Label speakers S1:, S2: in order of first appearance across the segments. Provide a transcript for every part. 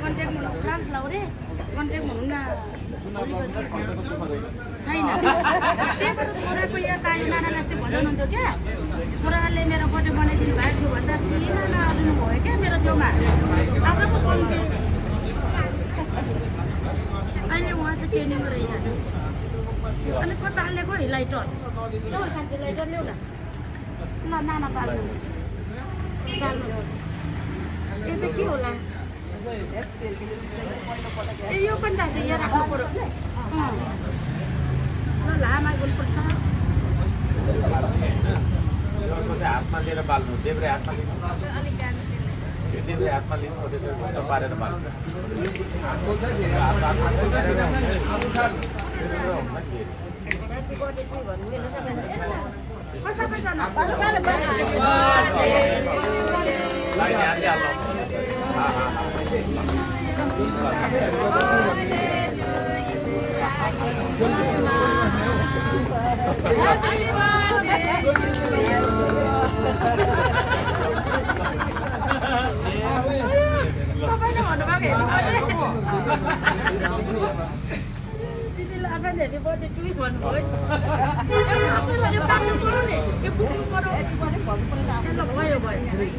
S1: Contact हुनु France Laure contact हुनु न छैन त्यही भएर छोराको यहाँ तायो नानाले अस्ति भन्नुहुन्थ्यो क्या छोराले मेरो बर्थडे बनाइदिनु भएको थियो भन्दा अस्ति नाना आउनु भयो क्या मेरो छेउमा आज पो सम्झेँ अहिले उहाँ चाहिँ ट्रेनिङमा रहेछ अनि कता हालेको लाइटर खान्छ लाइटर ल्याउ न नाना पाल्नु यो चाहिँ के होला ए यो पनि त यहाँ राख्नु पर्यो लामा गर्नुपर्छ
S2: हातमा लिएर बाल्नु देब्रे हातमा लिनु देब्रे हातमा लिनु त्यसरी पारेर बाल्नु
S1: Heavy body to it one boy. You come to Corona. You put in for everybody for the boy.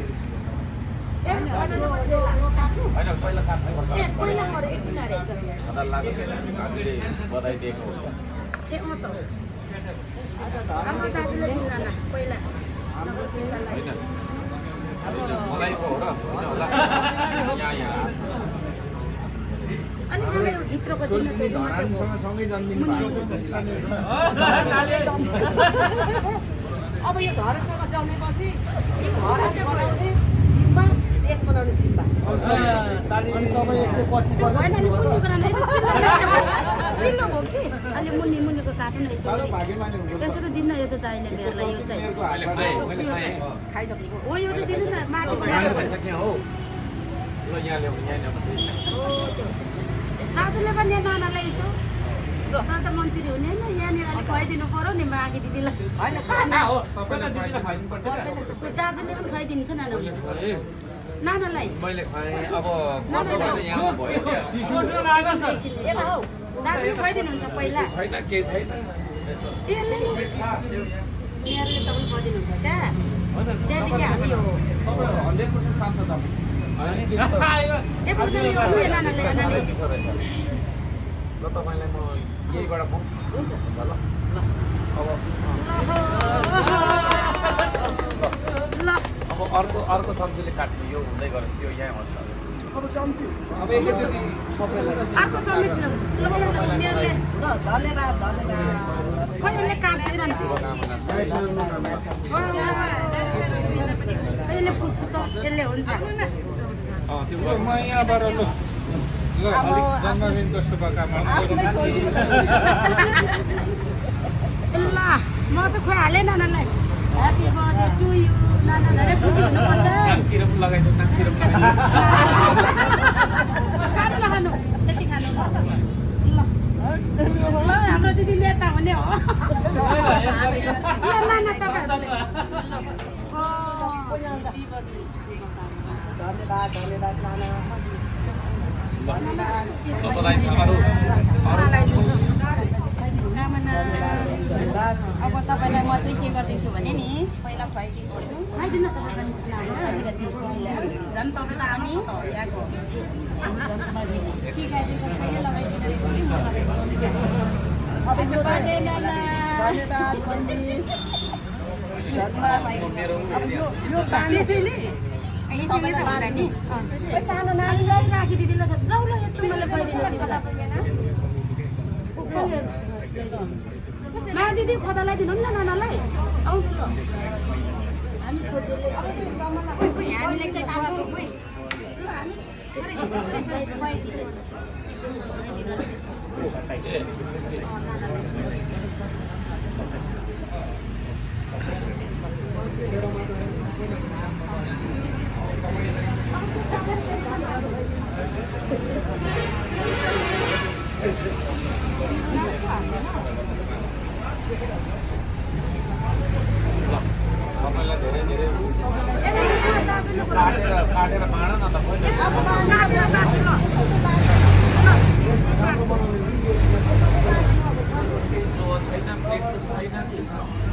S3: सोल्टिनी धरानसँग सँगै जन्मिनु भएको
S4: अब यो धरानसँग जन्मेपछि यो घर बनाउने जिम्मा देश बनाउने जिम्मा
S3: अनि तपाईँ 125 वर्ष
S1: चिल्लो हो कि अलि मुनि मुनिको काट्नु नै त्यसो त दिन्न यो त दाइले मेरलाई यो चाहिँ
S4: खाइसकेको
S1: हो यो त दिनु न माथि दाजुले पनि यहाँ नानालाई यसो त मन्त्री हुने होइन यहाँनिर अलिक खुवाइदिनु पऱ्यो नि माघी दिदीलाई दाजुले पनि खुवाइदिन्छ नाना नानालाई दाजुले खुवाइदिनुहुन्छ पहिला यहाँले तपाईँ खुवाइदिनुहुन्छ क्या त्यहाँदेखि हामी हो
S3: 100% सांसद
S2: तपाईँलाई म यहीबाट हुन्छ ल अब अर्को सब्जीले काट्नु यो हुँदै गरेछ यो यहाँ होस्
S3: अब चम्ची अब एकैचोटि सबैलाई
S1: अर्को चम्ची कहिले काट्दैन अहिले पुग्छु त यसले हुन्छ
S5: म यहाँबाट ल अलिक जन्मदिनको शुभकामना
S1: ल म चाहिँ खुवाइहालेँ नानालाई ह्याप्पी बर्थडे टु यु नानालाई खुसी हुनुपर्छ
S2: नामतिर पनि लगाइदिनु नामतिर पनि
S1: खानु नखानु त्यति खानु ल हाम्रो दिदी नेता हुने हो नाना
S4: धन्यवाद धन्यवाद नाना
S2: तपाईँलाई
S1: अब तपाईँलाई म चाहिँ के गरिदिन्छु भने नि पहिला खुवाइदिनु झन् तपाईँ त आउने सानो नानीलाई राखिदिँदैन जाउँ ल यत्रो मैले मा दिदी खदा लगाइदिनु नि न नानालाई आउनु ल हामी छोरीले हामीले के
S2: तपाईँलाई धेरै धेरै काटेर काटेर माड न त छैन के छ